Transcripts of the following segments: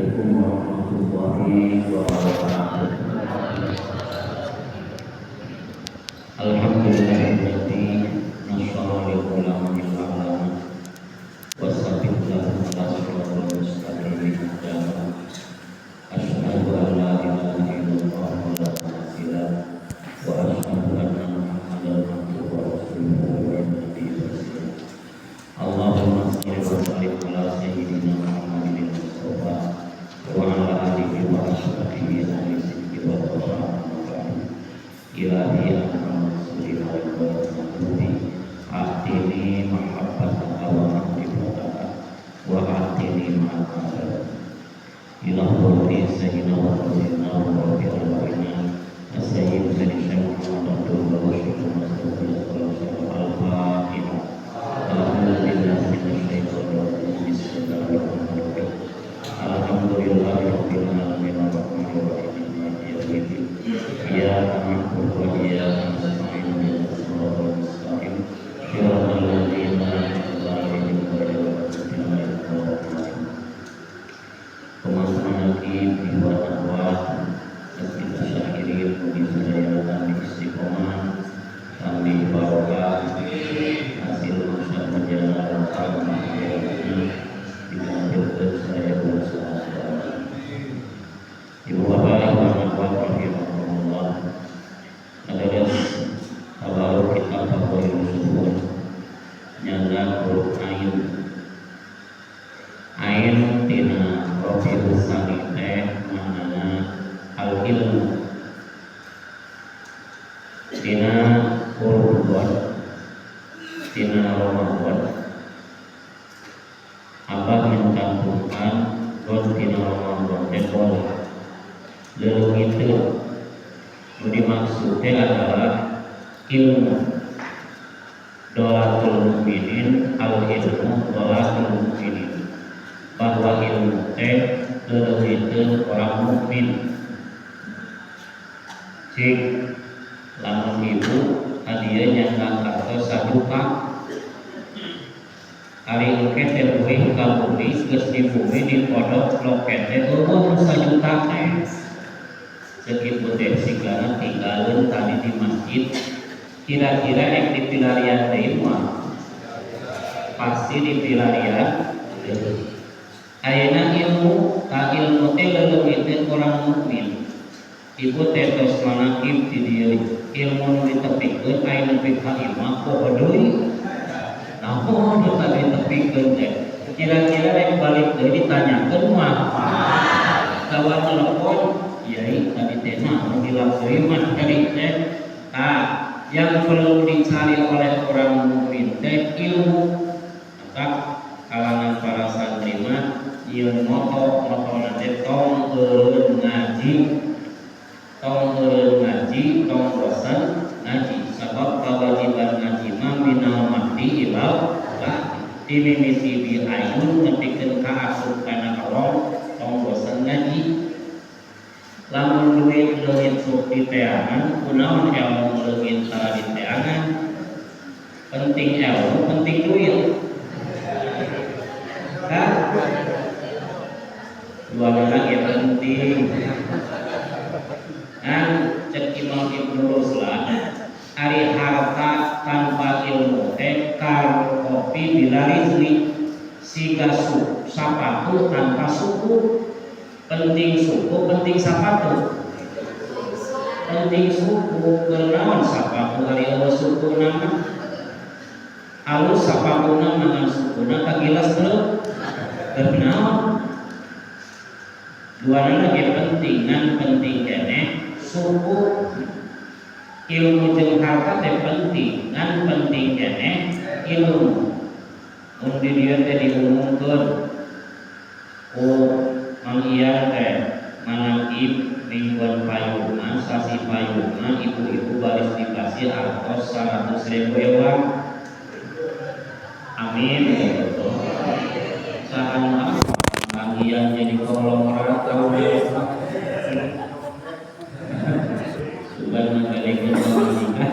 Assalamualaikum warahmatullahi wabarakatuh. Alhamdulillahilladzi nasyara lil ulama al-a'lam wa sabit lahum ala siratal mustaqim ahkama. Asyhadu an la ilaha illallah wa la ilaha wa asyhadu anna Muhammadan abduhu wa rasuluhu wa nabiyyu. Allahumma shalli wa sallim ala sayyidina Muhammadin al-Mustafa wa ala alihi wa ashabihi ahli sidqi wal wafa. Ilahi anta maqsudi wa maqsudi, a'tini mahabbataka wa ma'rifataka wa a'tini ma'akalaka ila hurti sayyidina wa sayyidina wa rabbi arwahina as-sayyid sayyid Muhammad Abdul wa syukur al-Fatihah. Alhamdulillah minasyaitonir rajim. Bismillahirrahmanirrahim. Alhamdulillahirabbil alamin arrahmanir rahim maliki yaumiddin. Iyyaka na'budu wa iyyaka nasta'in ihdinas siratal mustaqim siratal ladzina an'amta 'alaihim ghairil maghdubi 'alaihim waladdallin. Teman-teman lagi ikhwan akhwat Masjid Syakirin, mugi sadaya kami istiqomah, kami barokah, hasil masa perjalanan lokal dihasilkan saya berusaha. Ibu bapak, ikhwan akhwat rahimakumullah. Adalah tabaruk kitab Fadhailus Suhun nyandak huruf ain. Ain tina Rabiul Tsani teh maknana al ilmu. Tina huruf dhod tina Ramadan, Abah mencantumkan dhod tina Ramadan teh bola leungiteun. Nu dimaksud teh adalah ilmu. Dholatul mukminin al ilmu, dholatul mukminin, bahwa ilmu teh leungiteun orang mukmin. Cik, lamun ibu hadiah nyangka kartos 1 juta, ari engke teh leuwih ka bumi, geus di bumi dipodok loket teh euweuh nu 1 juta teh. Ceuk ibu teh sigana tinggalin tadi di masjid. Kira-kira yang dipilarian deui mah pasti dipilarian deui. Ayeuna ilmu ka ilmu teh leuleungiteun orang mukmin. Ibu teh tos manakib di dieu, ilmu nu ditepikeun aya nepi ka imah poho deui. Nah, nu tadi ditepikeun teh kira-kira rek balik deui ditanyakeun mah kawan telepon, "Yai, tadi teh nah hilap deui mah tadi teh." Nah, yang perlu dicari oleh orang mukmin teh ilmu. Maka kalangan para santri mah ieu moto moto nanti tong eureun ngaji, tong eureun ngaji, tong bosan ngaji, sabab kewajiban ngaji mah minal mahdi ilal lahdi, dimimiti bi ayun nepikeun ka asup kana kalong, tong bosan ngaji. Lamun duit leungit sok diteangan, kunaon ilmu leungit tara diteangan? Penting ilmu, penting duit kan? Dua lagi penting kan. Cek Imam Ibnu Ruslan, ari harta tanpa ilmu teh kal khuffi bila rijli, siga su sapatu tanpa suku. Penting suku, penting sapatu? Penting suku. Kenaon sapatu ari euweuh suku nama? Alus sapatuna mangan sukuna kagilas teu kenaon? Dua lagi penting, ngan penting keneh suku. Ilmu jeung harta teh penting, ngan penting keneh ilmu. Mun di dieu teh diumumkeun ku Mang Ian teh manakib mingguan payuna, sasi payuna, ibu-ibu baris dikasih artos 100 ribu ewang, amin gitu. Saha apa Mang Ian jadi konglomerat tahun depan? Sugan ngagalekeun pamajikan.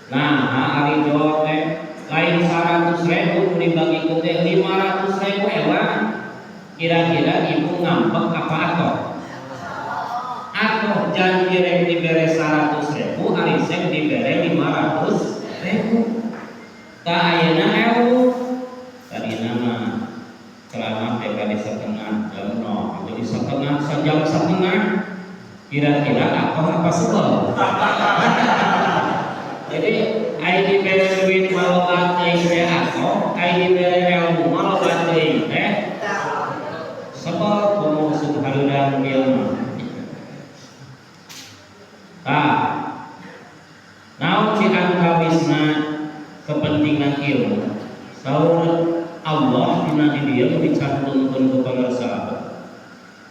Nah, ari jawab teh lain 100.000 dibagikeun teh 500.000 ewang. Kira-kira ibu ngambek apa atoh? Atoh janji rek dibere 100.000, ari sek dibere 500.000. Tah ayeuna ilmu tadina mah ceramah teh kali setengah jam no, jadi setengah sejam setengah. Kira-kira atoh apa sebel? Jadi ai dibere duit mah loba teuing teh atoh, ai dibere ilmu mah loba teuing teh sebel komo usum hareudang ieu mah. Tah, naon di antawisna kepentingan ilmu? Saur Allah dina di dieu dicantumkeun ku pangarsa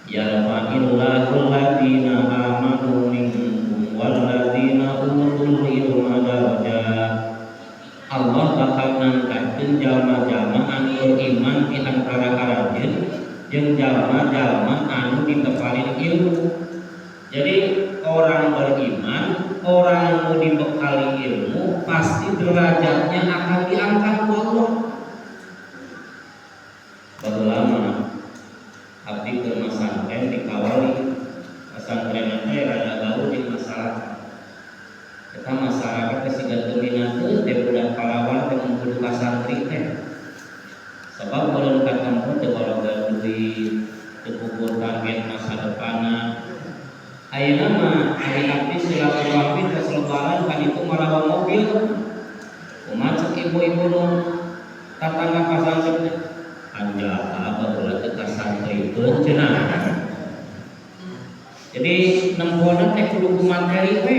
yarfa'illahu alladzina amanu minkum walladzina utul ilma darajat. Allah bakal ngangkatkeun jalma-jalma anu beriman di antara aranjeun jeung jalma-jalma anu dibekali ilmu. Jadi orang beriman, orang nu dibekali ilmu pasti derajatnya akan diangkat ku Allah. Baheula mah abdi keur masantren di Kawali. Masantren teh rada gaul di masyarakat. Eta masyarakat teh siga teu minateun teh budak palawan teh mun kudu ka santri teh. Sebab meureun katempo teu boga duit, teu puguh target masa depanna. Ayeuna mah ari abdi silaturahmi tos lebaran kan itu marawa mobil. Kumaha cek ibu-ibu nu tatangga pasantren teh? Anjaka baheula teh ka santrikeun cenah. Jadi nempona teh kudu ku materi we.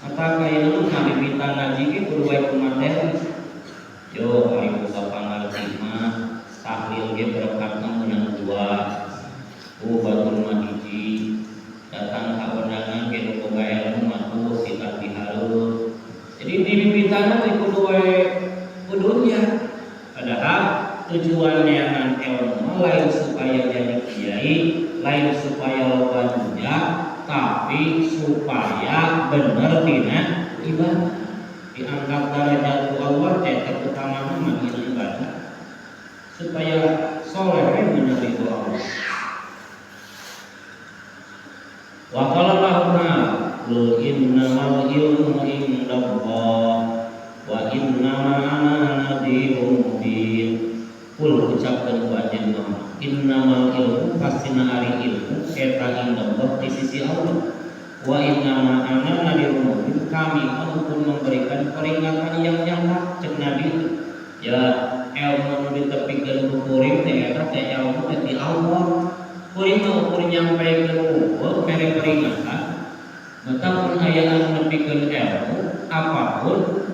Mata ayeuna mah ngabibitan ngaji ge kudu wae ku materi. Yo ari boga pangarti mah tahlil ge berkatna meunang dua. Batur mah hiji. Datang ka undangan ge nu boga ilmu mah tuh sitak dihareup. Jadi dibibitanna teh kudu wae kudunya. Padahal tujuan neangan ilmu mah lain supaya jadi kiai, lain supaya loba dunya, tapi supaya bener dina ibadah. Diangkat derajat ku Allah teh terutama mah dina ibadah. Supaya soleh we bener itu Allah. Wa qala Allah ta'ala qul innamal ilmu indallah wa innama ana nadhirun mubin. Qul ucapkeun ku anjeun Muhammad innamal ilmu pastina ari ilmu eta indallah di sisi Allah wa innama ana nadhirun mubin. Kami mah ukur memberikan peringatan yang nyata cek Nabi itu. Ya ilmu nu ditepikeun ku kuring teh eta teh ilmu teh ti Allah. Kuring mah ukur nyampaikeun ukur mere peringatan. Betapun aya anu nepikeun ilmu apapun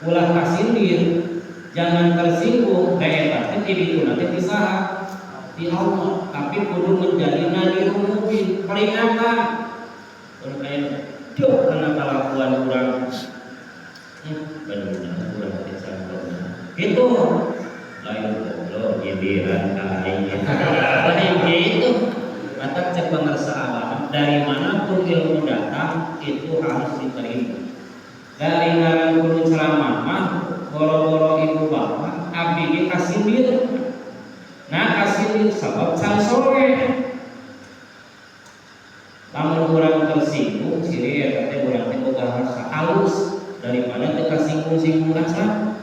ulah kasindir, jangan tersinggung teh eta teh di ditu teh ti saha? Ti Allah, tapi kudu menjadi nadhirun mubin, peringatan. Urang aya jauh kana kalakuan urang. Bener urang teh can bener. Gitu. Lain goblok nyindiran ka aing. Lain gitu. Mata cek pangarsa abah, dari manapun ilmu datang itu harus diterima. Dari ngaran kudu ceramah mah boro-boro ibu bapak abdi ge kasindir. Nah kasindir sabab can soleh. Lamun urang tersinggung ciri eta teh urang teh boga rasa halus daripada teu kasinggung-singgung acan.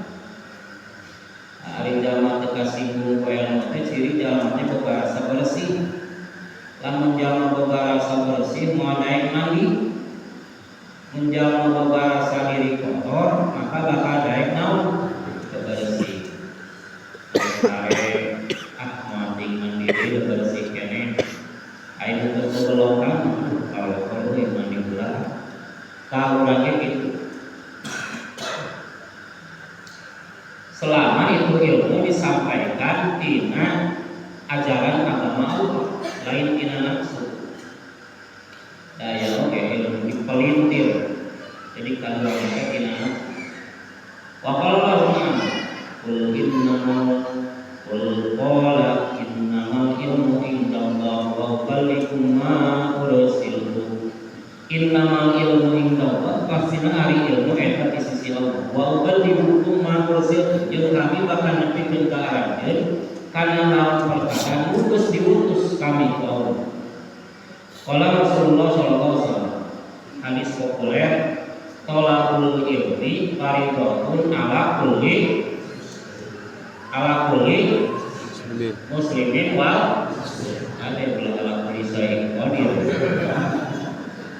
Ari jalma teu kasinggung ku ilmu teh ciri jalma teh boga rasa bersih. Lamun jalma boga rasa bersih moal daek mandi. Mun jalma boga rasa diri kotor maka bakal daek naon? Teu bersih. Sare ah moal ting mandi deui bersih keneh. Aya nu teu belokan kalau perlu yang mandi heula. Tah urang ge kitu. Selama itu ilmu disampaikan tina ajaran agama Allah, lain tina nafsu. Daya oke ilmu dipelintir. Jadi kalau mereka tina nafsu. Wa qala Allah ta'ala qul innamal qul qala innamal ilmu indallah wa uballighu ma ursiltu. Innamal ilmu indallah pastina ari ilmu eta di sisi Allah wa Wa uballighukum ma ursiltu, jeung kami bakal nepikeun ka aranjeun kana naon perkara nu geus diutus kami ku Allah. Qala Rasulullah sallallahu alaihi wasallam, hadis populer, tolakul ilmi fardhatun ala kulli muslimin wal ada yang ala kulli syai'in qadir.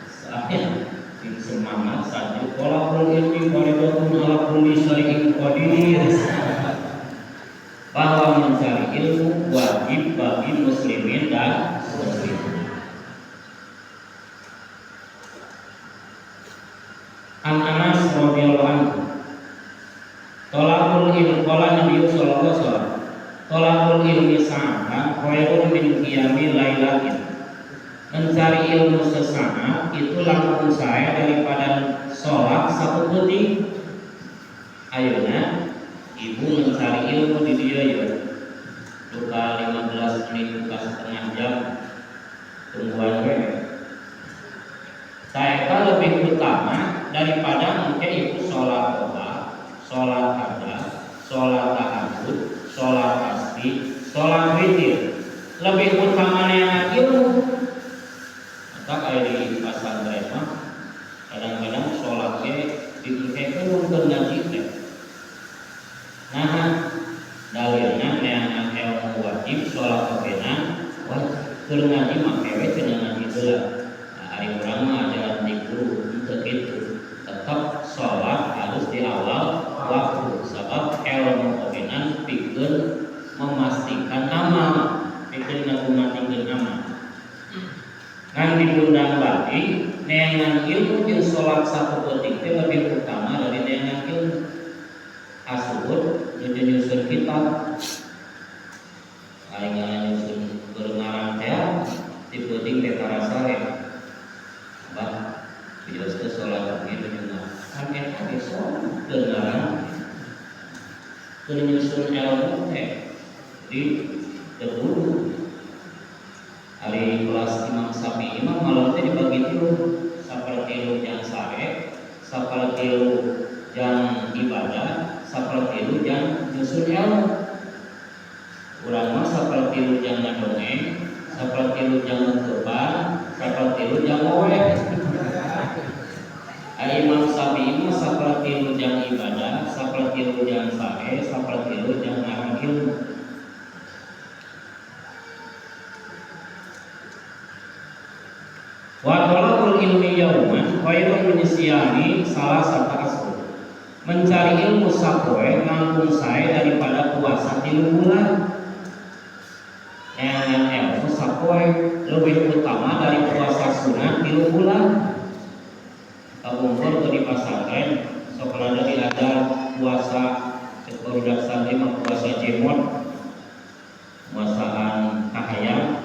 Saya semangat saja, tolakul ilmi fardhatun ala kulli syai'in qadir, bahwa mencari ilmu wajib bagi muslimin dan muslimat. An Anas radhiyallahu anhu, tolakul ilmi, qala Nabi sallallahu alaihi wasallam, tolakul ilmi sa'atan khairun min qiyami lailatin. Mencari ilmu sesaat itu langkung sae daripada sholat satu peuting. Ayeuna ibu mencari ilmu di dia ya duka 15 menit, duka setengah jam, tungguan we. Saya lebih utama daripada mungkin ibu sholat duha, sholat hajat, sholat tahajud, sholat tasbih, sholat witir. Lebih utama yang ilmu. Atau kayak di pesantren mah kadang-kadang sholatnya diengkekeun mun keur ngaji teh. Nah, dalilna neangan ilmu wajib, sholat ogena wajib. Keur ngaji mah kewe cenah ngaji heula. Nah, ari urang mah ajaran di guru untuk itu. Tetap sholat harus di awal waktu, sebab ilmu ogenan pikeun memastikan amal, pikeun ngagumatikeun amal. Ngan diundang lagi, neangan ilmu jeung sholat satu peuting teh lebih utama dari neangan ilmu. Asuhut nuju nyusun kitab, aing nyusun keur ngarang teh di peuting teh tarasa we. Bah, bios teh sholat oge nuju kan eta ge sholat keur ngarang, keur nyusun ilmu teh di teu. Ari kelas Imam Syafi'i mah malam teh dibagi tilu, sapertilu jang sare, sapertilu jang ibadah, sapertilu jang nyusun ilmu. Urang mah sapertilu jang ngadongeng, sapertilu jang ngeukepan, sapertilu jang ngoweh. Ari Imam Syafi'i mah sapertilu jang ibadah, sapertilu jang sare, sapertilu jang ngarang ilmu. Wa talabul ilmi yauman khairun min siyami salasata ashur. Mencari ilmu sapoe langkung sae daripada puasa 3 bulan. Neangan ilmu sapoe lebih utama dari puasa sunat 3 bulan. Kapungkur teu di pasantren sok rada diajar puasa, cek barudak santri mah puasa jemot, puasaan kahayang.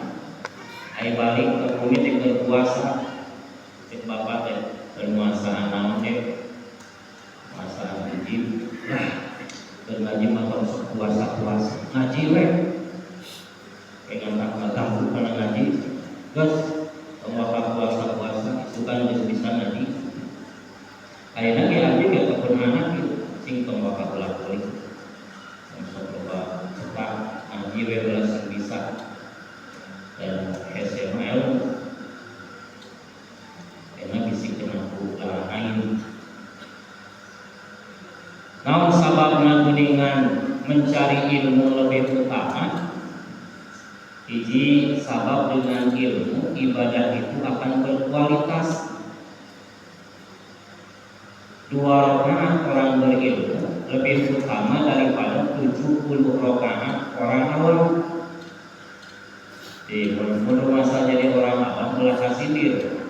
Ai balik ke bumi teh keur puasa, cek bapak teh keur muasaan naon teh, muasaan ngaji lah, keur ngaji mah tong sok puasa-puasa ngaji we pengen tak ngaganggu kana ngaji geus tong waka puasa-puasa isukan geus bisa ngaji. Ayeuna ge abdi ge ataupun anak ge sing tong waka ulah-ulik, tong sok loba cetak, ngaji we ulah sing bisa dan hese mah ilmu enak bisi kena ku lain. Naon sababna geuningan mencari ilmu lebih utama? Hiji sabab, dengan ilmu ibadah itu akan berkualitas. 2 rakaat orang berilmu lebih utama daripada 70 rakaat orang awam. Di mun masa jadi orang awam ulah kasindir.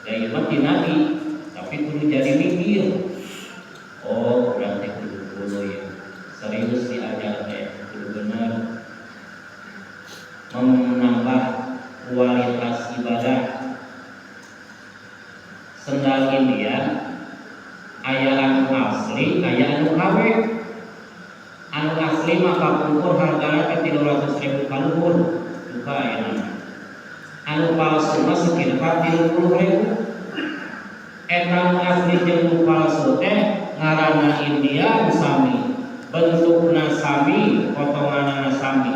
Da ieu mah ti nabi, tapi kudu jadi mikir. Oh, berarti kudu kudu ya. Serius diajar teh, kudu bener. Menambah kualitas ibadah. Sendal India aya anu asli, aya anu KW. Anu asli mah kapungkur hargana teh 300.000 kaluhur. Duka ayeuna. Anu palsu mah sekitar 30.000. Eta nu asli jeung nu palsu teh ngaranna Indian sami, bentukna sami, potonganna sami.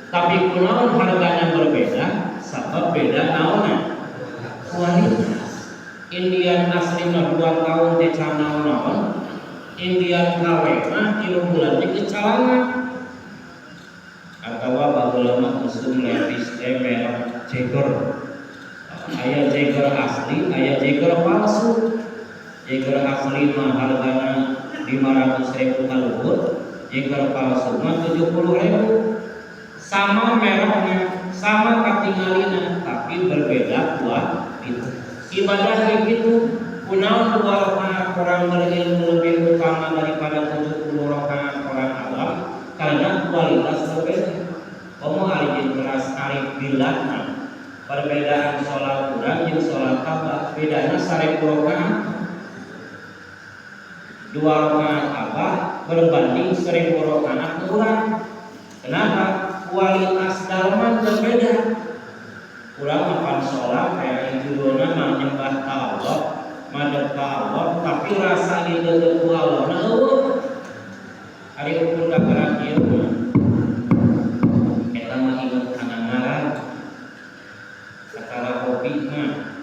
Tapi kunaon hargana berbeda? Sabab beda naonna? Kualitas. Indian asli mah 2 tahun teh can naon-naon. Indian KW mah 3 bulan teh kecalangan. Atawa baheula mah usum Levi's teh merek Jagger. Aya Jagger asli, aya Jagger palsu. Jagger asli mah hargana 500.000 ka luhur, Jagger palsu mah 70.000. Sama mereknya, sama katingalina, tapi berbeda kualitas. Ibadah kayak gitu, kunaon 2 rakaat orang berilmu lebih utama daripada 70 rakaat orang awam karena kualitas berbeda. Komo ari jeung keras arif billah mah perbedaan sholat kurang jeung sholat tambah bedana 1000 rakaat. 2 rakaat abah berbanding 1000 rakaat kurang. Kenapa? Kualitas dalaman berbeda. Kurang makan sholat kayak judulna mah nyembah ka Allah, madep ka Allah, tapi rasa dideukeut ku Allah na eueuh. Ari ukur kakara kieu mah eta mah inget kana ngaran sakara hobi mah.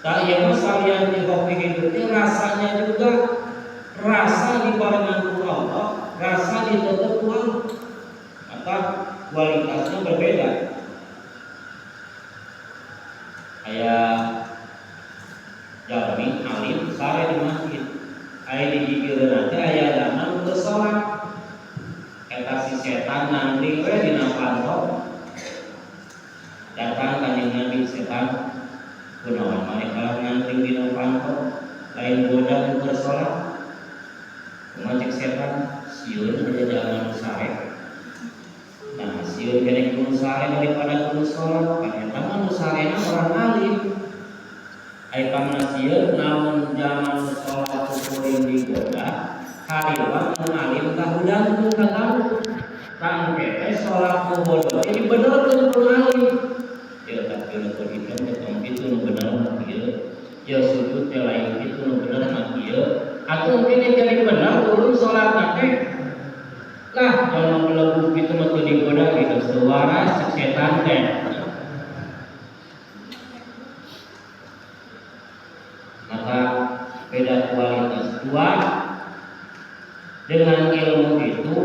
Tah ieu mah salian di hobi kitu teh rasanya juga rasa dibarengan ku Allah, rasa dideukeut ku Allah. Maka kualitasnya berbeda. Aya jalmi alim sare di masjid. Aya di gigireunna teh aya jalma nu teu salat. Eta si setan nangring we dina panto. Datang kanjeng Nabi setan kunaon maneh kalah nangring dina panto lain goda nu keur salat. Kumaha cek setan sieun aya jalma nu sare. Nah, sieun keneh kudu sare daripada kudu salat, kan eta mah nu sarena orang alim. Ai pamana sieun namun jalma nu salat kukuring digoda, hariwang nu alim kahudangkeun kaganggu. Tah engke teh salat ku bodoh ini benerkeun ku alim. Ieu takbiratul ihram teh tong kitu nu bener mah kieu. Ieu sujud teh lain kitu nu bener mah kieu. Atuh engke jadi bener turun salatna teh. Lah, kalau melebu gitu mah teu digoda gitu, suara setan teh. Maka beda kualitas. 2, dengan ilmu itu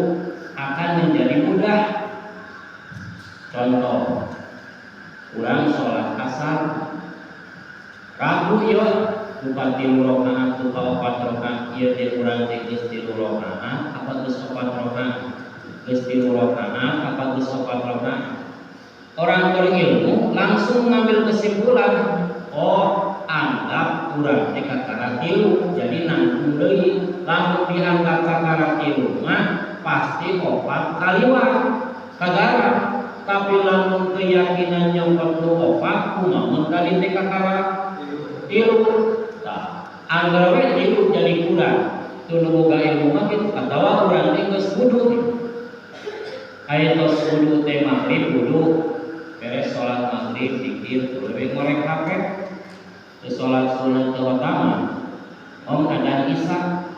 akan menjadi mudah. Contoh, kurang sholat asar, ragu ieu bukan 3 rakaat, bukan 4 rakaat, ieu teh urang teh geus 3 rakaat, apa geus 4 rakaat? Geus 3 rakaat, apa geus 4 rakaat? Orang berilmu langsung mengambil kesimpulan, oh anggap urang teh kakara 3, jadi nangtung deui. Lamun dianggap kakara 3 mah pasti 4 kaliwat kagara. Tapi lamun keyakinan nyokot nu 4 kumaha mun tadi teh kakara 3. Tah, anggar we 3 jadi kurang. Teu nu boga ilmu mah kitu atawa urang teh geus wudu. Aya tos wudu teh maghrib wudu, beres salat maghrib zikir tuluy we ngorek HP. Teu salat sunat teu utama. Om adan isya.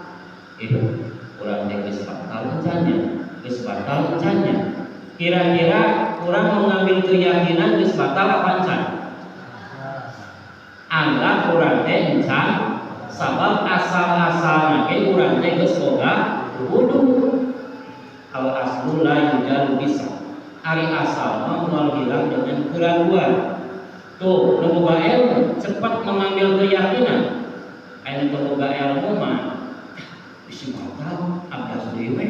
Urang teh geus batal encannya, geus batal encannya. Kira-kira urang mengambil keyakinan geus batal apa encan? Anggap urang teh encan, sabab asal-asalna ge urang teh geus boga wudu. Al aslu la yujalu bisa. Ari asal mah moal hilang dengan keraguan. Tuh, nu boga ilmu cepat mengambil keyakinan. Aya nu boga ilmu mah bisi batal abdas deui we.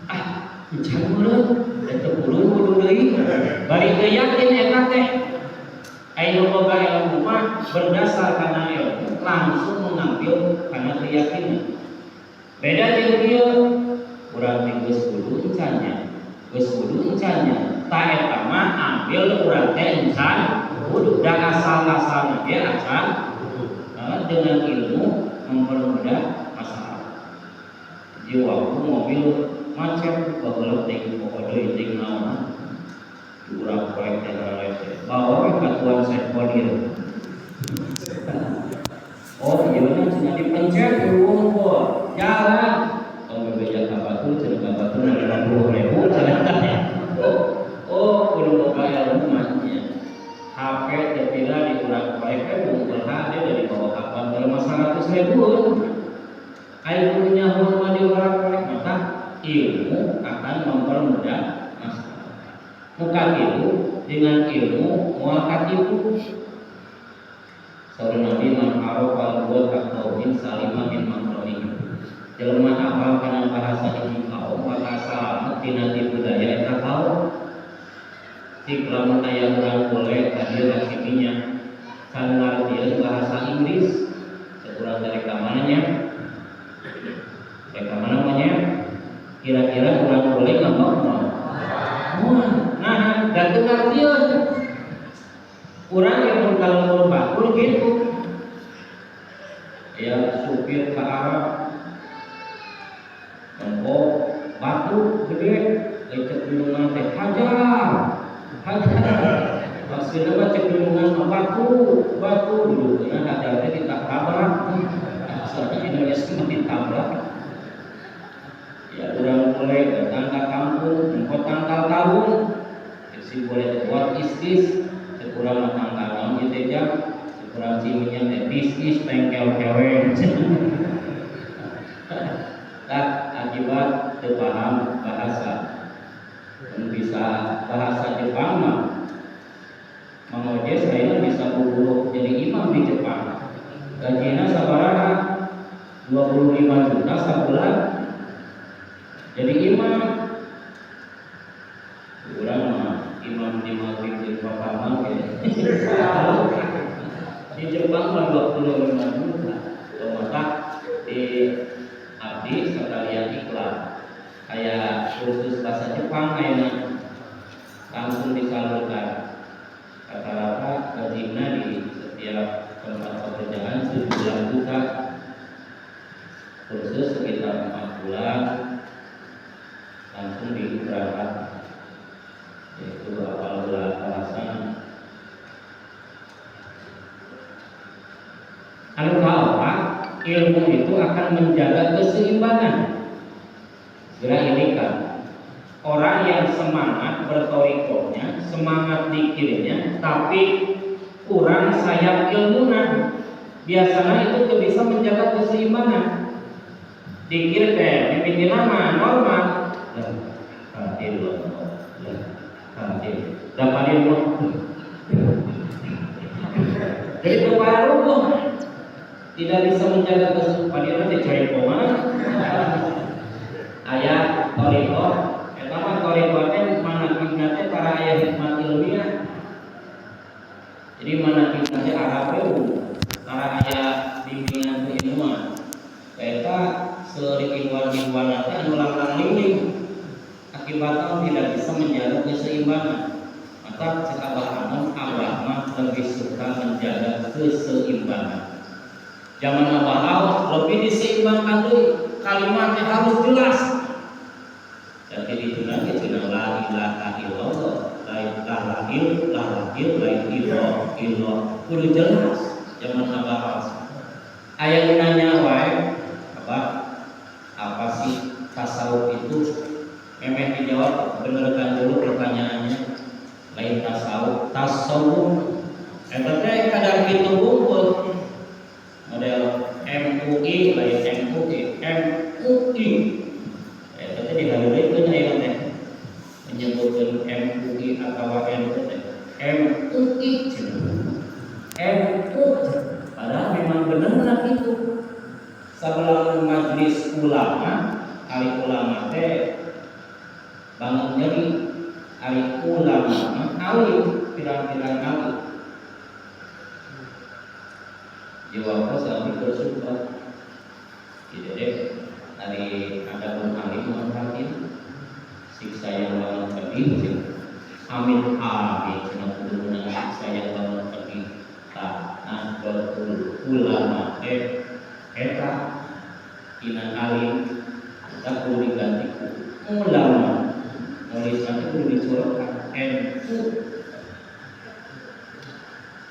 Ah, encan meureun, da teu pulun wudu deui. Bari teu yakin eta teh. Aya nu boga ilmu mah berdasar kana ilmu langsung mengambil kana keyakinan. Beda jeung ieu, urang teh geus wudu encannya. Geus wudu encannya. Ta eta mah ambil urang teh encan wudu da asal-asalna ge acan wudu. Nah, dengan ilmu mempermudah masalah. Jiwaku mobil macet baheula teh poho deui teh naon. Urang proyek teh rarese. Bawa we ka tuan Syekh Qadir. Nah dipencet wungkul jalan. Tong bebeja ka batur cenah ka batur 50.000 cenah. Oh, kudu boga ilmu mah nya. HP teu pira diurang korek we wungkul hade dari bawa kapan kalau mah 100.000. Ayo kudu nyaho mah diurang korek maka ilmu akan mempermudah masalah. Muka itu dengan ilmu moal katipu. Saur Nabi man arafa lughata qaumin salima min makromihim. Jelema apal kana bahasa hiji kaum maka salamet tina tipu daya eta kaum. Cik lamun aya urang bule hadir ka sininya can ngartieun bahasa Inggris, cek urang dari ka mana nya? Dari ka mana mah nya? Kira-kira urang bule ngambek moal? Moal. Nah, da teu ngartieun. Urang yang kalau lembur batur gitu. Ya supir ke Arab nempo batu gede, cek gunungan teh hajar, hajar. Maksudnya mah cek gunungan mah batu, batu dulu karena hajar teh ditabrak. Soalnya Indonesia mah ditabrak. Ya urang mulai datang ke kampung, nempo tangkal kawung. Si boleh what is this? Cek urang mah tangkal naon ieu teh jang? Cek urang ciminya teh this is tengkel keweng. Nah, akibat teu paham bahasa. Mun bisa bahasa Jepang mah Mang Oje saya bisa bubur jadi imam di Jepang. Gajinya sabaraha? 25 juta sabulan. Jadi imam. Urang mah imam di maghrib di Papaman gitu. Di Jepang mah 25 juta. Maka di abdi sekalian iklan. Kayak kursus bahasa Jepang kayaknya langsung disalurkan. Rata-rata gajinya di setiap tempat pekerjaan 17 juta. Kursus sekitar 4 bulan langsung diberangkat. Yaitu apal bahasa. Anu kaopat, ilmu itu akan menjaga keseimbangan. Segera ini kan orang yang semangat bertorikohnya, semangat dikirnya, tapi kurang sayap ilmunya, biasanya itu tuh bisa menjaga keseimbangan. Dikir teh, mimiti nama normal, lah, lah, dapat ilmu. Jadi terbaru tidak bisa menjaga keseimbangan teh cari koma. Aya torikoh, eta mah torikoh teh manakibna teh para aya hikmat ilmiah. Jadi manakibna teh Arab we para aya bimbingan keilmuan. Eta seueur ilmuwan-ilmuwan teh anu langlang lingling. Akibatnya tidak bisa menjaga keseimbangan. Maka cek Abah Anom, Abah mah lebih suka menjaga keseimbangan. Zaman Abah Aos lebih diseimbangkan deui, kalimatnya harus jelas. Dan itu nanti cenah la ilaha illallah, la ilaha illallah, la ilaha illallah, kudu jelas zaman Abah Aos. Aya nu nanya wae, apa apa sih tasawuf itu? Memeh dijawab, benerkan dulu pertanyaannya. Lain tasawuf, tasawuf. Eta teh kadar kitu wungkul. Model MUI lain MUI, MUI. Eta teh dihalurekeun aya teh. Menyebutkeun MUI atawa NU teh. MUI cenah. NU padahal memang bener itu. Sebelum majelis ulama, ari ulama teh bangun jadi ari ulama mah alim, pirang-pirang alim. Jawabnya sami bersumpah. Tidak deh, ari ada pun alim manfaatin siksa yang bangun pedih, amin amin cenah kudu menang siksa yang bangun pedih. Tah, Nahdlatul Ulama teh eta tina alim kita kudu diganti ku ulama. Nulis nanti kudu dicolokkan NU.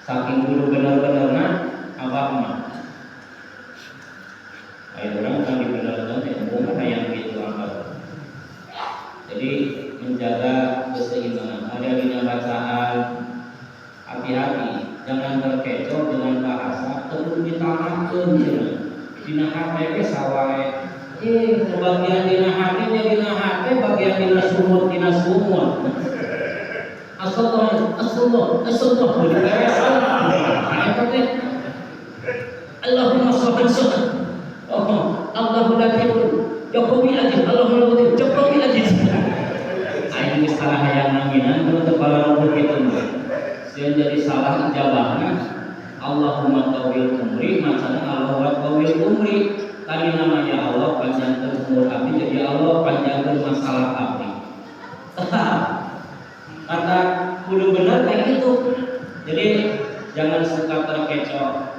Saking kudu bener-benerna abah mah Jangan terkecoh dengan bahasa teu ditamakeun cenah. Dina hate ge sawae. Bagian dina hate nya dina hate, bagian dina sumut dina sumut. Astagfirullah, astagfirullah, astagfirullah, beresan. Eta teh Allahumma sholli sholli. Oh, Allahu latifun. Jokowi aja, Allahu latif, Jokowi aja. Aing geus salah hayang naminan nu teu pararuguh kitu mah. Sieun jadi salah ijabahna. Allahumma tawil umri, macana Allahumma tawil umri. Tadi namanya Allah panjangkeun umur abdi, jadi Allah panjangkeun masalah abdi. Kata kudu bener kayak gitu. Jadi jangan suka terkecoh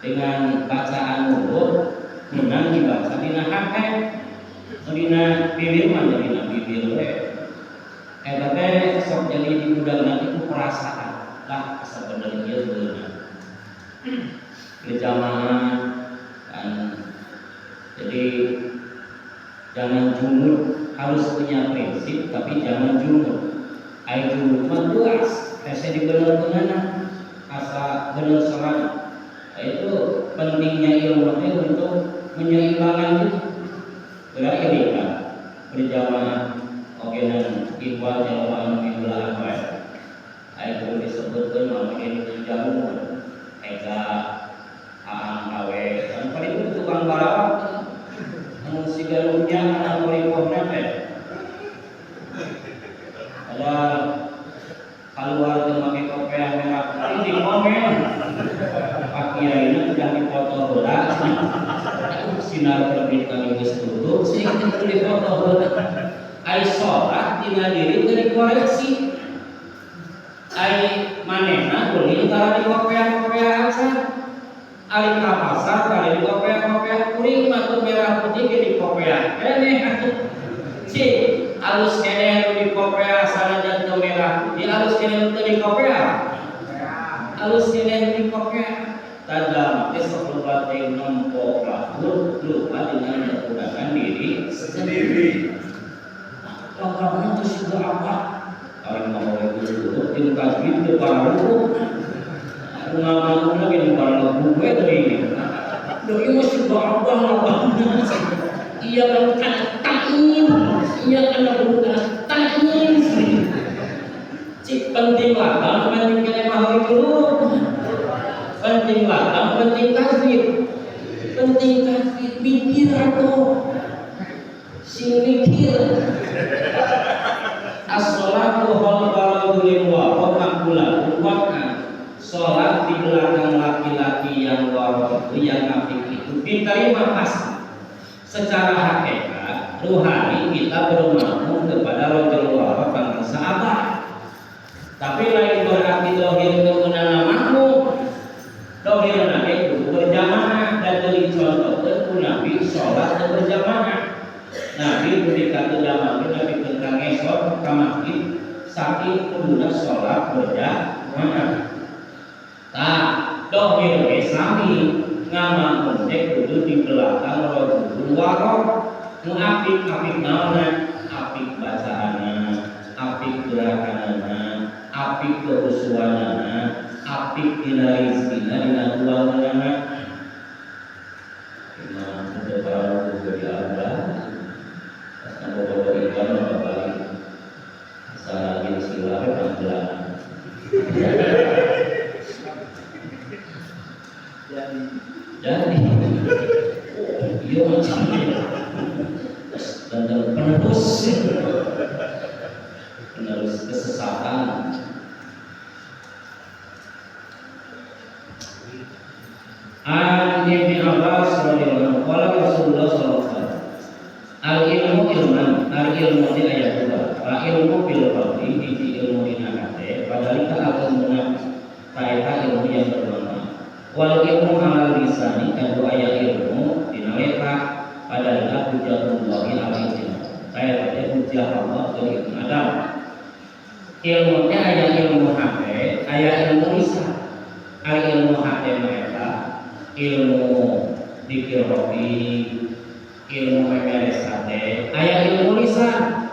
dengan bacaan mulut, menang dibaca dina hate, dina bibir mah dina bibir we. Eta teh sok jadi di nanti itu perasaan lah asa bener ieu beunang. Berjamaah kan, jadi jangan jumud, harus punya prinsip tapi jangan jumud. Ai jumud mah luas, hese dibener-benerna asa bener sorangan. Nah, itu pentingnya ilmu teh untuk menyeimbangkan itu. Berarti kan berjamaah oge nan ikhwal jelema anu miulaan wae. Ai kudu disebutkeun mah ini jamu ega aang awe kan paling itu tukang barawak anu siga lunya anu ripohna teh. Ada keluar teu make kopiah merah putih di komen. Pak Kiai udah dipoto heula. Sinar terbit kali geus tutup sing teu dipoto heula. Ai salat dina diri teu dikoreksi. Ai manehna ulin tara di kopiah-kopiah acan. Ari ka pasar tara di kopiah-kopiah, kuring mah teu merah putih ge di kopiah keneh atuh. Cik, alus keneh nu di kopiah sanajan teu merah putih, alus keneh nu teu di kopiah. Alus keneh nu di kopiah. Tadam teh sok loba teh nempo batur lupa dengan kekurangan diri sendiri. Lawanna teh siga apa? Ari mau itu jeung tajwid teu pararuguh. Ngamanuna ge nu pararuguh we deui. Duh ieu mah siga abah lawanna. Iya kan ta'in, iya kan ta'in. Cik penting lakam, penting kene mah dulu. Penting lakam, penting tajwid. Penting tajwid mikir atuh. Sing mikir. As-sholatu khalfa rajulin wa maqbulatun qat'an. Salat di belakang laki-laki yang waro itu, yang apik itu diterima pasti. Secara hakikat ruhani kita bermakmum kepada rajul waro bangsa abah. Tapi lain berarti dohir kemenangan makmum. Dohir nanti kudu berjamaah dan beri contoh ku Nabi sholat dan berjamaah. Nabi ketika teu damang Nabi tentang ngesot ka masjid saking kuduna sholat berjamaah. Tah dohir ge sami ngamakmum teh kudu di belakang rajul waro nu apik. Apik naonna? Apik bacaanna, apik gerakanana, apik keusuanana, apik dina rizkina, dina tuanganana. Imam teu pararuguh di Allah pas ngabogoh ikan mah balik asa lagi sila we panggelan. Jadi Jadi oh iya macam dan penerus penerus kesesatan. An Ibni Abbas radhiyallahu anhu qala Rasulullah sallallahu alaihi wasallam, al ilmu ilman, al ilmu di ayat dua, al ilmu bil qalbi, hiji ilmu dina hate, padalika al ilmu nafs, taeta ilmu yang bermanfaat, wal ilmu alal lisani, kadu aya ilmu dina letra, padalika hujjatullahi alaihi, taeta teh hujjah Allah ke Ibnu Adam. Ilmu teh aya ilmu hate, aya ilmu lisan. Al ilmu hate mah eta ilmu dikir robi, ilmu memeres hate, aya ilmu lisan.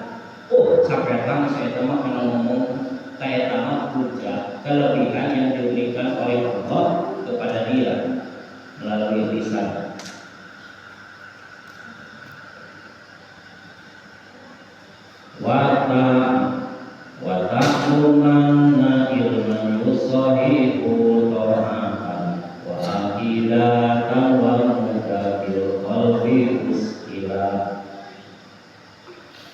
Oh, capetang saya mah kana ngomong, kayak mah hujjah. kelebihan yang diberikan oleh Allah kepada dia melalui lisan. Wa ta'lumanna ilman yusahihu ta'atan wa aqidatan wa mutabil qalbi uskila.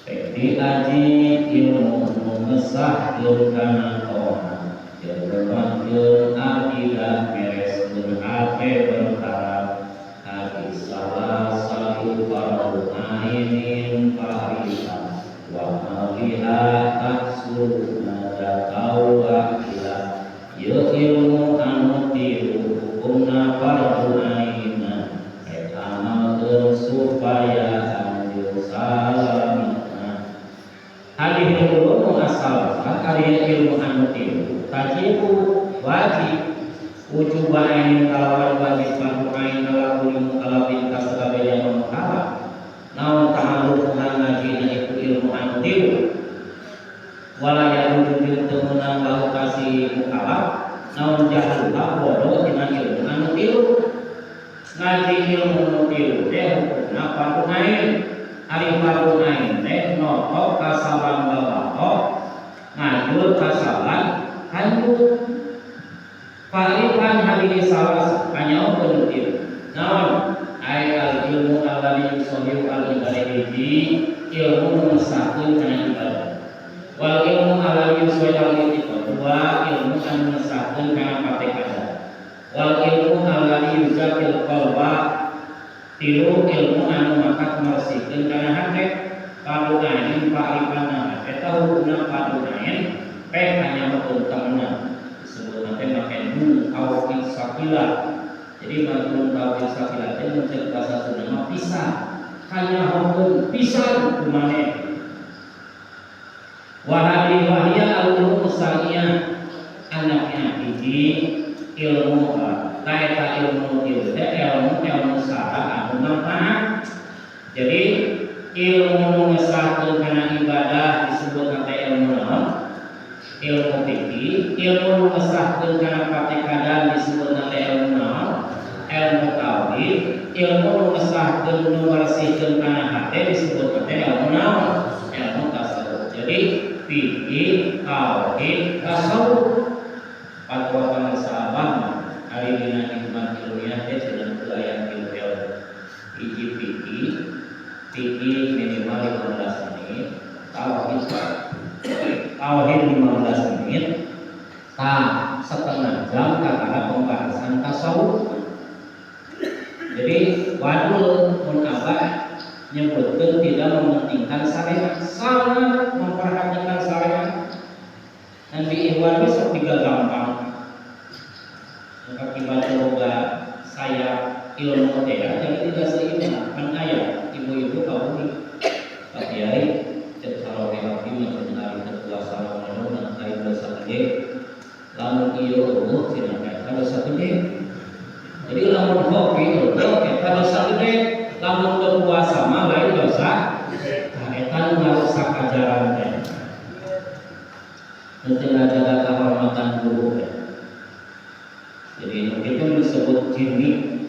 Diaji ilmu ngesahkeun kana toha jelemakeun akidah mereskeun hate berharap hadis salah satu fardu ainin fariha wa maliha tahsul nada ila ieu ilmu anu tilu hukumna fardu aina rek amalkeun supaya anjeun salamina. Hadis ilmu asal karya ilmu anu tilu tajibu wajib wujub ainin kalawan wajib fardu ain ala kulli mukallafin kasabeh yang mukallaf naon ta'alluqna ngajina itu ilmu anu tilu wala yaruju jeung teu meunang lahu kasih mukallaf naon jahluha bodoh dina ilmu anu tilu. Ngaji ilmu anu tilu teh hukumna fardu ain. Ari fardu ain teh noto kasaban babato ngajul kasaban hanjul. Fa'rifan hadini salah kanyaokeun ieu naon ai al ilmu alladzi yusahihu al ibadah hiji ilmu nu ngesahkeun kana ibadah wal ilmu alladzi yusahihu al i'tiqad dua ilmu anu ngesahkeun kana patekada wal ilmu alladzi yuzakil qalba tilu ilmu anu matak meresikeun kana hate fardu ain fa'rifan eta hukumna fardu ain pe kanyaokeun temenan disebut nanti make nun tauhid sakila. Jadi nun tauhid sakila teh mun cek bahasa Sunda mah pisah kanyaokeun pisan kumaneh. Wa hadhihi wahya al-ulum syar'iyyah anaknya hiji ilmu taeta ilmu ieu teh ilmu ilmu syara anu manfaat. Jadi ilmu nu ngesahkeun kana ibadah disebut nanti ilmu naon? Ilmu fikih. Ilmu nu ngesahkeun kana patekadan disebut nanti ilmu naon? Ilmu tauhid. Ilmu nu ngesahkeun nu meresihkeun kana hate disebut nanti ilmu naon? Ilmu tasawuf. Jadi fikih, tauhid, tasawuf. Fatwa pangasaban ari dina hikmah ilmiah teh cenah teu aya tilu ilmu. Hiji fikih, fikih minimal 15 menit, tauhid tauhid 15 menit, ta setengah jam kakara pembahasan tasawuf. Jadi wadul mun abah nyebutkeun tidak mementingkan syariat, sangat memperhatikan syariat. Nanti ikhwan besok tiga gampang. Maka kibat boga saya ilmu teh jadi tidak seimbang kan aya ibu-ibu kaum Pak Kiai cek saroge abdi mah cenah ari teu puasa Ramadan ari dosa gede lamun ieu eueuh cenah eta dosa gede. Jadi lamun kopi eueuh eta dosa gede, lamun teu puasa mah lain dosa. Tah eta nu ngarusak ajaran teh. Nu teu ngajaga kehormatan guru teh. Jadi itu disebut jinni.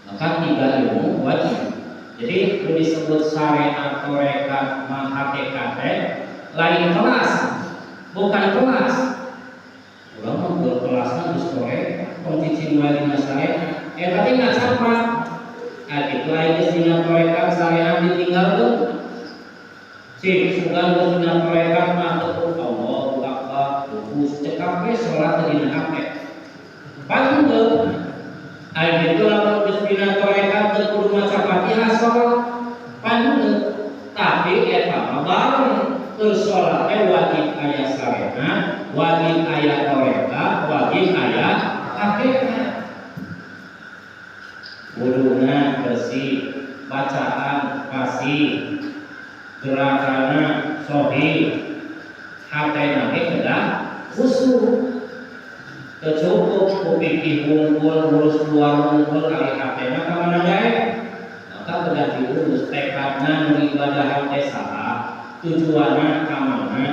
Maka tiga ilmu wajib. Jadi itu disebut syariat, tarekat, hakikat lain kelas, bukan kelas. Urang mah kelasna geus tarekat, tong cicing wae dina syariat. Eta teh ngacaprah. Ah kitu aya geus dina tarekat syariat ditinggalkeun. Cik sugan geus dina tarekat mah teu Allahu Akbar, fokus cekap we salat teh dina hate. Panggeu aya kitu lamun geus dina tarekat teu kudu maca Fatihah salat. Panggeu tapi eta mah bareng keur salat teh wajib aya syariat, wajib aya tarekat, wajib aya hakikat. Wuduna bersih, bacaan fasih, gerakanna sahih, hatena ge kedah khusyuk. Teu cukup ku pikir wungkul ngurus luar wungkul kali hatena ka mana gae. Maka kedah diurus tekadna nu ibadah teh saha, tujuanna ka mana.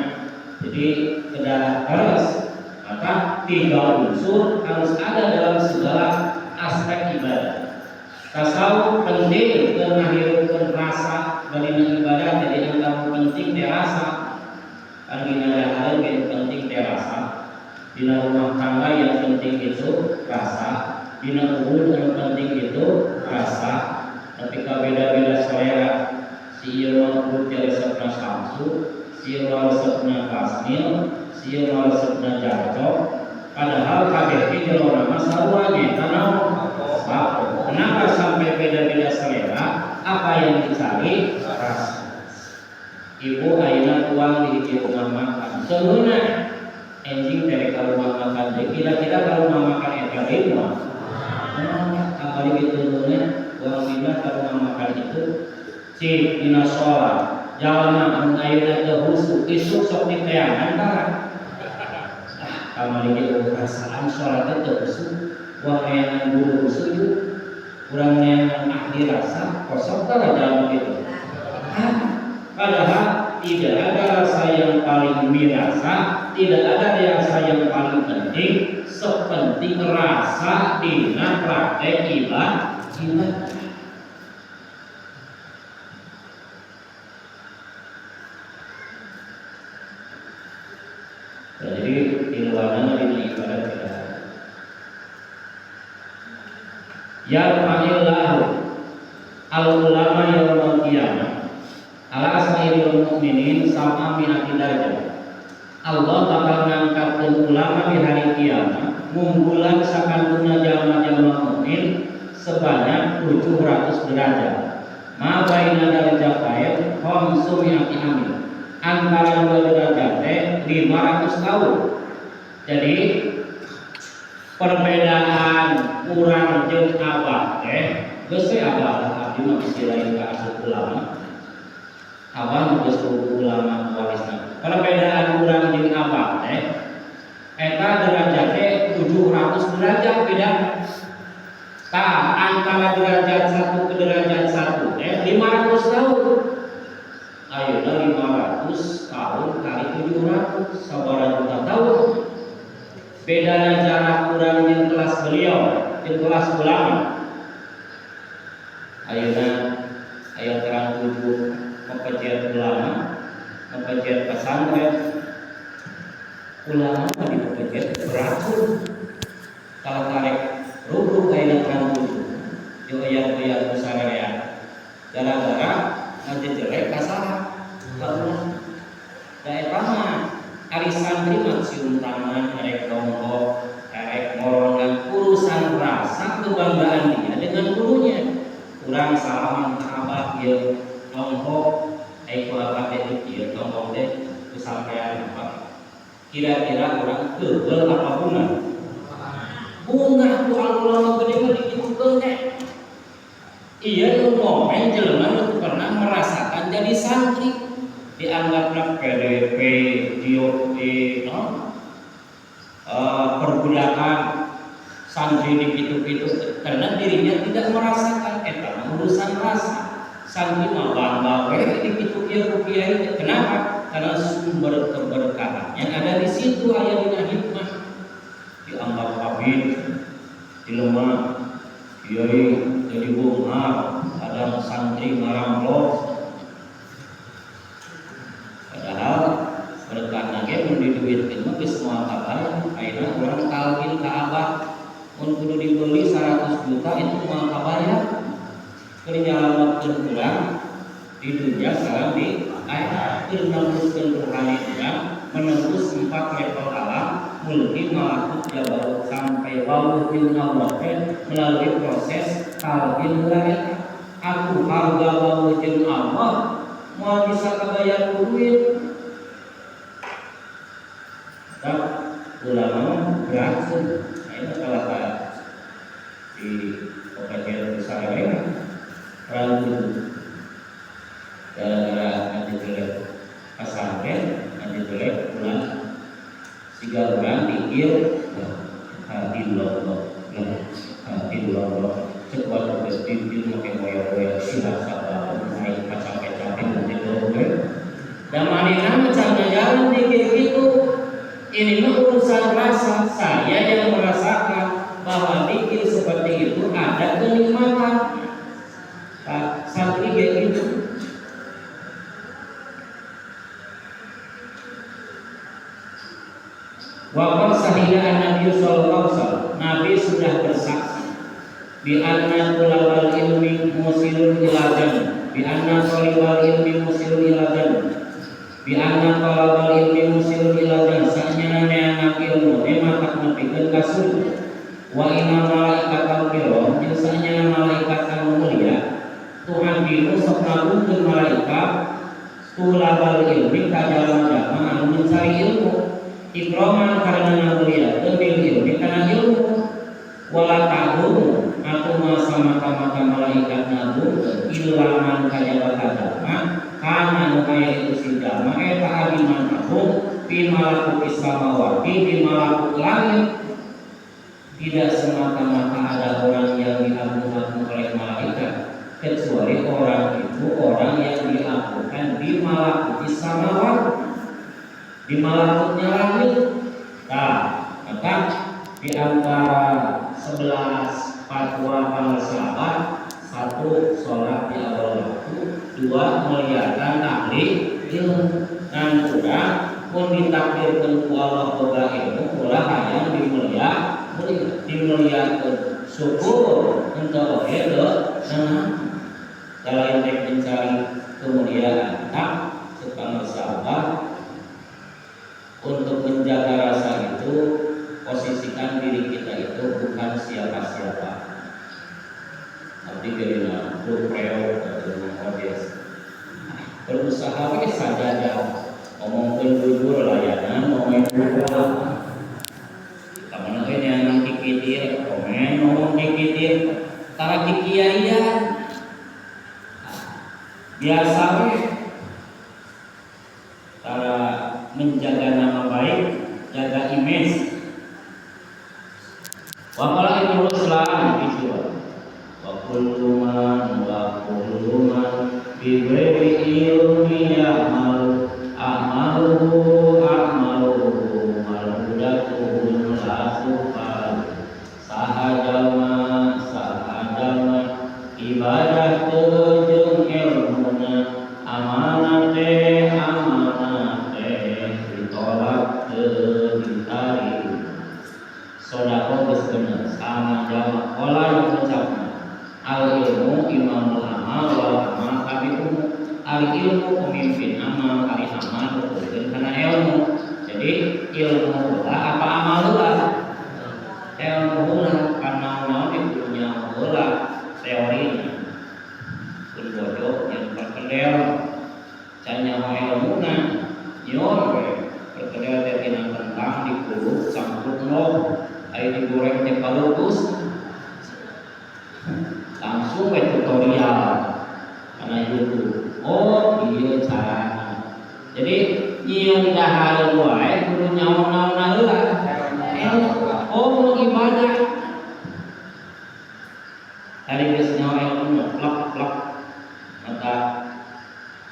Jadi kedah harus, maka tiga unsur harus ada dalam segala aspek ibadah. Tasawuf penting keur ngahirupkeun rasa bari ibadah, jadi antara penting teh rasa. Kan dina dahareun ge penting teh rasa. Dina rumah tangga yang penting itu rasa, dina uhud yang penting itu rasa. Ketika beda-beda selera, si ieu mah uhud teh resepna Samsu, si ieu mah resepna Kasmil, si ieu mah resepna Jarcok, padahal kabeh ge jelema mah sarua nya eta naon? Sako. Kenapa sampai beda-beda selera? Apa yang dicari? Rasa. Ibu ayeuna tuang di hiji rumah makan. Seungeuna enjing teh ka rumah makan teh, kira-kira ka rumah makan eta deui moal? Nah, kamari kitu ngeunah uang pindah ka rumah makan itu cik dina sholat jalma mun ayeuna teu khusyuk isuk sok diteangan tah. Ah, kamari ge perasaan sholat teh teu khusyuk, uang neangan guru sujud, urang neangan ahli rasa kosong tah jalma kitu. Ah, padahal tidak ada rasa yang paling mirasa, tidak ada rasa yang paling penting sepenting rasa dina praktek ibadah. Jadi di luar dina ibadah tidak ada. Yarfa'illahu al ulama yaumal qiyamah ala sairil mukminin sama mi'ati darajat. Allah bakal ngangkatkeun ulama di hari kiamat ngunggulan sakantuna jalma-jalma mukmin sebanyak 700 derajat. Ma baina darajatain khamsu mi'ati amin. Antara dua derajat teh 500 tahun. Jadi perbedaan urang jeung abah teh geus we abah abdi mah bisi lain ka asup ulama. Abah nu geus ulama warisna. Perbedaan urang jeung abah teh eta derajat teh 700 derajat beda. Tah antara derajat 1 ke derajat 1 teh 500 tahun. Ayeuna 500 tahun kali 700 sabaraha juta tahun. Bedana jarak urang jeung kelas beliau, jeung kelas ulama. Ayeuna aya terang 7 pepejian ulama, pepejian pesantren. Ulama mah dipepejian beracun. Kalau tarik rubuk ayeuna terang 7. Yo aya-aya usararea. Gara-gara ngajejelek kasaha ka ulama. Da eta mah ari santri mah cium tangan, erek dongkok, erek morongan, urusan rasa kebanggaan dia dengan gurunya. Urang salaman ka abah ieu dongkok, ai ku abah teh ieu dongkok teh ku sampean apa? Kira-kira urang keubeul apa bunga? Bunga ku ulama gede mah dikitukeun teh. Iya nu momen jelema nu pernah merasakan jadi santri dianggapna PDP, di no? Perbudakan santri di kitu-kitu karena dirinya tidak merasakan eta urusan rasa. Santri mah bangga we di kitu ieu ku kiai. Kenapa? Karena sumber keberkahannya ada di situ, aya dina hikmah. Dianggap abid, dilemah, kiai jadi bunga, ada santri ngaramplok. Padahal berkah ge mun diduitkeun mah geus moal kabayar. Ayeuna urang talqin ka abah mun kudu dibeli 100 juta itu moal kabayar. Keur nyalametkeun urang di dunia sareng di akhirat, keur nembuskeun rohani urang menembus 4 level alam mulki malakut jabarut sampai wawuh jeung Allah teh melalui proses talqin heula eta. Aku harga wawuh jeung Allah moal bisa kabayar ku duit. Tak ulama berhasil. Nah, itu kalau di pekajian besar lain terlalu gara-gara nanti jelek pesantren, nanti jelek pulang siga urang dikir hati loh hati loh cek waktu geus dikir make moyo-moyo sila sabar naik capek-capek nanti loh dan manehna mah can ngajaran. dikir gitu. Ini mah urusan rasa. Saya yang merasakan bahwa dikir seperti itu ada kenikmatan. Pak santri kayak gitu. Wa qad sahida an-nabiy sallallahu alaihi wasallam, Nabi sudah bersaksi bi anna tulabal ilmi musilun ila jannah, bi anna talibal ilmi musilun ila jannah, bi anna talabal ilmi musilun ila jannah. Sanyana neangan ilmu teh matak nepikeun ka surga. Wa inna malaikatal kiram, jeung sanyana malaikat anu mulia, Tuhan dinu sok ngagungkeun malaikat tulabal ilmi ka jalma-jalma anu mencari ilmu. Ikroman karena ngamuliakeun bil ilmi kana ilmu. Wala ta'dum atau masa mata-mata malaikat ngagungkeun ilaman kajaba jalma kana nu aya itu si jalma eta adiman agung fi malakutis samawati di malakut langit. Tidak semata-mata ada orang yang diagung-agung oleh malaikat, kecuali orang itu orang yang diagungkan di malakutis samawati, di malakutnya langit. Nah, maka di antara 11 fatwa para sahabat, 1 sholat di awal waktu, 2 muliakan ahli ilmu. Dan kurang pun ditakdirkan ku Allah boga ilmu, ulah hayang dimulia, dimuliakan syukur untuk oge teu nah, lain rek mencari kemuliaan. Nah, supaya sahabat untuk menjaga rasa itu, posisikan diri kita itu bukan siapa-siapa. Abdi gerina grup atau odes. Berusaha we sajaja ngomongkeun jujur layanan ngomongin jujur. Kamana we neangan kikitir, komen ngomong kikitir, tara kikiaian. Biasa we. Tara menjaga nama baik, jaga image. Wa qala Ibnu Ruslan itu wa kullu man wa kullu man bi ghairi ilmi ya'mal a'maluhu a'maluhu mardudatun la tuqbal. Saha jalma ibadah teu jeung ilmuna amanah teh amanah teh ditolak teu ditarik. Sodako geus bener sama jalma qala yang ucapna al ilmu imamul amal wal amal tabi'uhu. Al ilmu pemimpin amal, ari amal nuturkeun kana ilmu. Jadi ilmu heula apa amal heula? Ilmu heula, kana naon di dunya heula teorina. Pun bodoh yang perkedel can nyaho ilmuna nyor we perkedel teh tina kentang dikuluk campur nog aya digoreng teh palutus langsung we tutorial kana YouTube. Oh iya carana. Jadi nyieun dahareun wae kudu nyaho naonna heula. Oh kudu ibadah. Tadi geus nyaho ilmu plek plek maka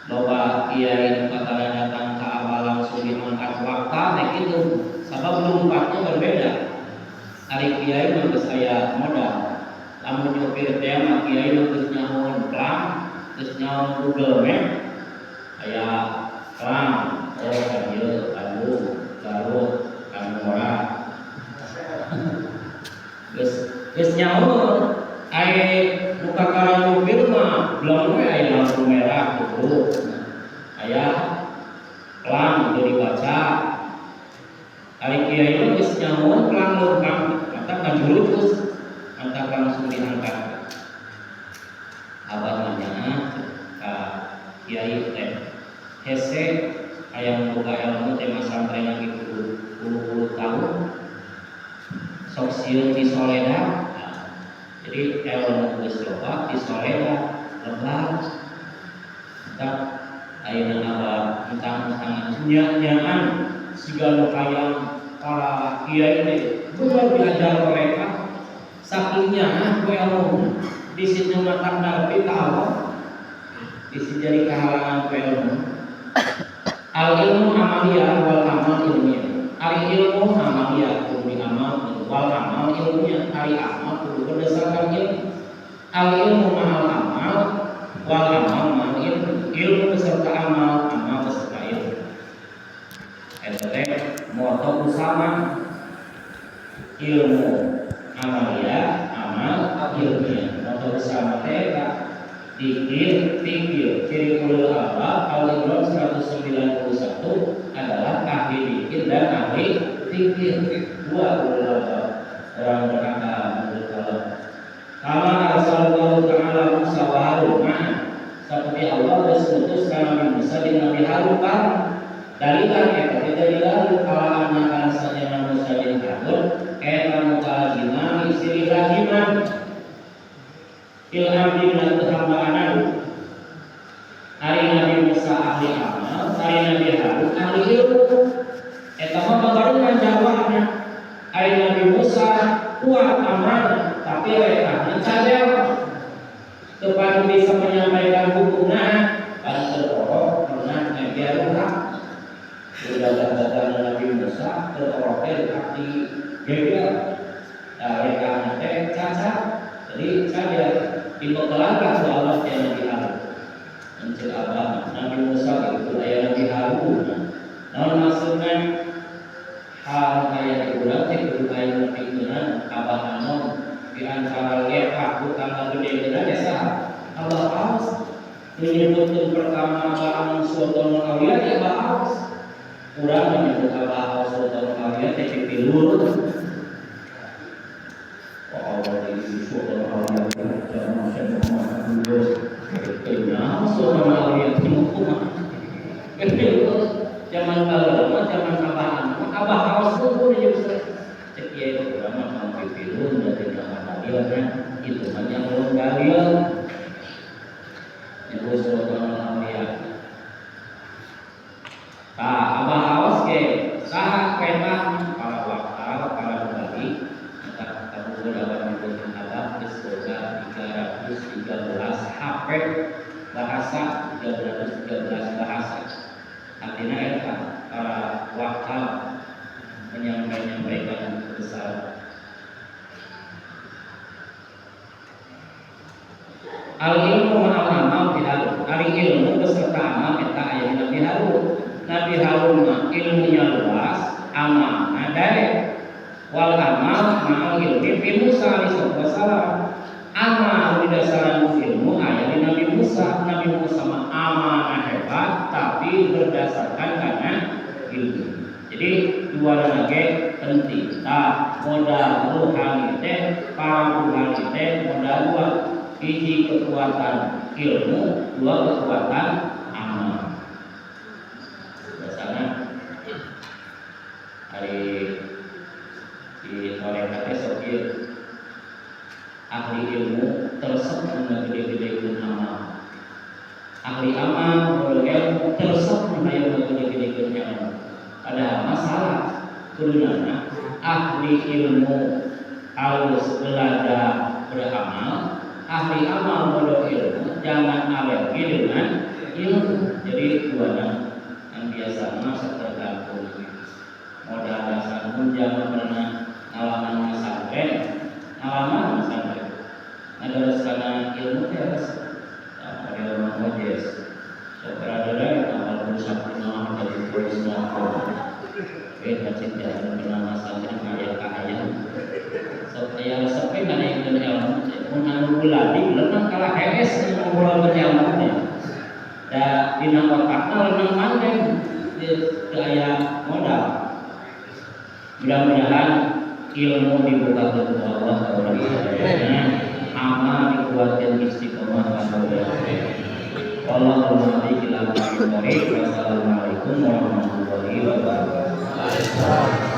loba kiai nu kakara datang ka abah langsung diangkat wakta nek kitu sabab lompatnya berbeda. Ari kiai mah geus aya modal. Lamun nyopir teh mah kiai mah geus nyahoan plang, geus nyahoan Google Map aya plang, oh ka dieu Bandung, Garut, Kanmora. Geus geus nyahoan ai nu kakara nyopir mah belum we aya lampu merah tuh. Aya plang udah dibaca. Ari kiai mah geus nyahoan plang leumpang, mata kajurus, mata langsung diangkat. Abah nanya ka kiai teh hese hayang boga ilmu teh masantren gitu puluh-puluh tahun sok sieun disoleda. Jadi ilmu geus loba disoleda lebar. Tak ayeuna abah entang-entangan nya-nyaan siga nu hayang para kiai teh bener diajar mereka saking nyaah ku ilmu di situ matak darbi ka Allah di situ jadi kahalangan ku ilmu. Al Al ilmu amaliyah wal amal ilmiah. Ari ilmu amaliyah kudu diamal, wal amal ilmiah. Ari amal kudu berdasarkan ilmu. Al ilmu ma'al amal wal amal ma'al ilmu. Ilmu beserta amal, amal beserta ilmu. Eta teh moto utama ilmu amaliyah, amal ilmiah. Moto utama teh eta dikir, pikir. Ciri ulul albab Al-Imran 191 adalah ahli dikir dan ahli pikir. Dua ulul albab, orang berakal menurut Allah. Kama arsalallahu ta'ala Musa wa Harun ma'an. Seperti Allah geus ngutus ka Nabi Musa jeung Nabi Harun bareng. Dalilan eta teh dalilan ala anna kana sajana Musa jeung Harun eta mutalazimani silih laziman fil amri dina kehambaanan. Ari Nabi Musa ahli amal, ari Nabi Harun ahli ilmu. Eta mah babarengan dakwahna. Ari Nabi Musa kuat amal, tapi lekahna cadel. Kepada bisa menyampaikan hukumna, pan terorok pernah ngebiar ruhak. Udah datang Nabi Musa terorok teh ruhak di geger. Nah, lekahna teh cacat. Jadi cadel dibekelan ku Allah teh Nabi Harun. Enceu abah Nabi Musa itu aya Nabi Harun. Naon maksudna? Hal aya di urang teh kudu aya nepikeunana abah anom di antara lekah utama gede geuna ya saha? Abah Aos. Menyebutkan pertama Abah Anom Sultan Aulia ya Abah Aos. Urang menyebut Abah Aos Sultan Aulia teh pipilur. Oh, Allah di Sultan Aulia zaman Syekh Muhammad Abdul Kenal Sultan Aulia teh kumaha? Zaman baheula mah zaman Abah Anom, Abah Aos tuh jeung cek kiai urang mah mau pipilun da teu dalil kan itu mah yang ulun dalil nyebut Sultan Aulia. Tah Abah Aos ge saha petah para wakal para mubalik maka kamu dapat nyebutkeun Abah geus boga 313 HP bahasa, 313 bahasa. Artinya eta para wakal menyampaikan besar. Al ilmu ma'al amal fi Harun. Ari ilmu beserta amal eta aya di Nabi Harun. Nabi Harun mah ilmunya luas, amalna daek. Wal amal ma'al ilmi fi Musa alaihi wassalam. Amal didasaran ilmu aya di Nabi Musa. Nabi Musa mah amalna hebat tapi berdasarkan karena ilmu. Jadi dua lagi penting. Tah modal ruhani teh, para ruhani teh modal dua. Hiji kekuatan ilmu, dua kekuatan amal. Biasanya hari di tarekat teh sok ieu ahli ilmu teresep nu gede-gedekeun amal. Ahli amal bodoh ilmu teresep nu hayang gede-gedekeun ilmu. Padahal masalah kudunana ahli ilmu harus belajar beramal, ahli amal bodoh ilmu jangan alergi dengan ilmu. Jadi dua yang biasa masa tergantung modal dasar pun jangan pernah ngalaman pesantren, ngalaman pesantren. Nah terus karena ilmu teh harus model Mang Ojes. Sok berada awal berusaha pernah jadi polis motor. Masih jangan pernah masantren aya kahayang. Sok aya resep we ngadaikeun ilmu teh. Mun anu buladi lenang kalah hees ngobrolkeun ilmu teh. Da dina otakna lenang manggen teu aya modal. Mudah-mudahan ilmu dibukakeun ku Allah ka urang sadayana, amal dikuatkeun istiqomah ka urang. Wallahu muwaffiq ila aqwamit thoriq. Wassalamualaikum warahmatullahi wabarakatuh.